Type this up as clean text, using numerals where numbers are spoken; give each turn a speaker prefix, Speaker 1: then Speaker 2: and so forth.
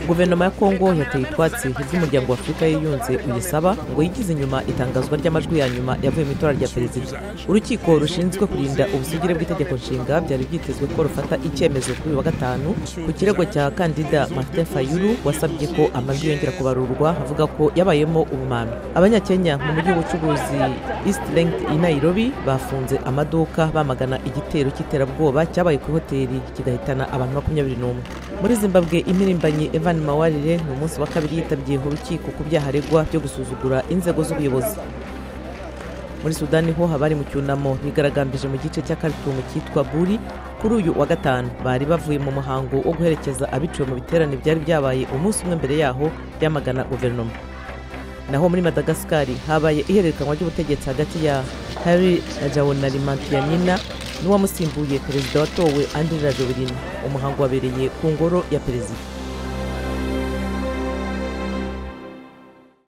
Speaker 1: Guverinoma ya Kongo yateye utwatsi iby'Umuryango wa Afurika Yiyunze uyisaba ngo yigize inyuma itangazwa ry'amajwi ya nyuma yavuye mu itora rya perezida. Urukiko rushinzwe kurinda ubusugire bw'itegeko nshinga byari byitezwe ko rufata icyemezo kuri uyu wa gatanu ku kirego cya kandida Martin Fayulu wasabye ko amajwi yongera kubarurwa, avuga ko yabayemo ubumana. Abanyakenya mu mujyi w'ubucuruzi East Length i Nairobi bafunze amaduka bamagana igitero cy'iterabwoba cyabaye ku hoteli kigahitana abantu 21. Muri Zimbabwe, impirimbanyi Evan Mawarire ni umunsi wa kabiri yitabye urukiko ku byaha aregwa byo gusuzugura inzego z'ubuyobozi. Muri Sudani ho, abari mu cyunamo bigaragambije mu gice cya Khartoum cyitwa Buri kuri uyu wa gatanu bari bavuye mu muhango wo guherekeza abiciwe mu biterane byari byabaye umunsi umwe mbere yaho byamagana guverinoma. Naho muri Madagascar habaye ihererekanwa ry'ubutegetsi hagati ya Harry Rajaonarimampianina n'uwamusimbuye, perezida watowe Andry Rajoelina. Umuhango wabereye ku ngoro ya perezida.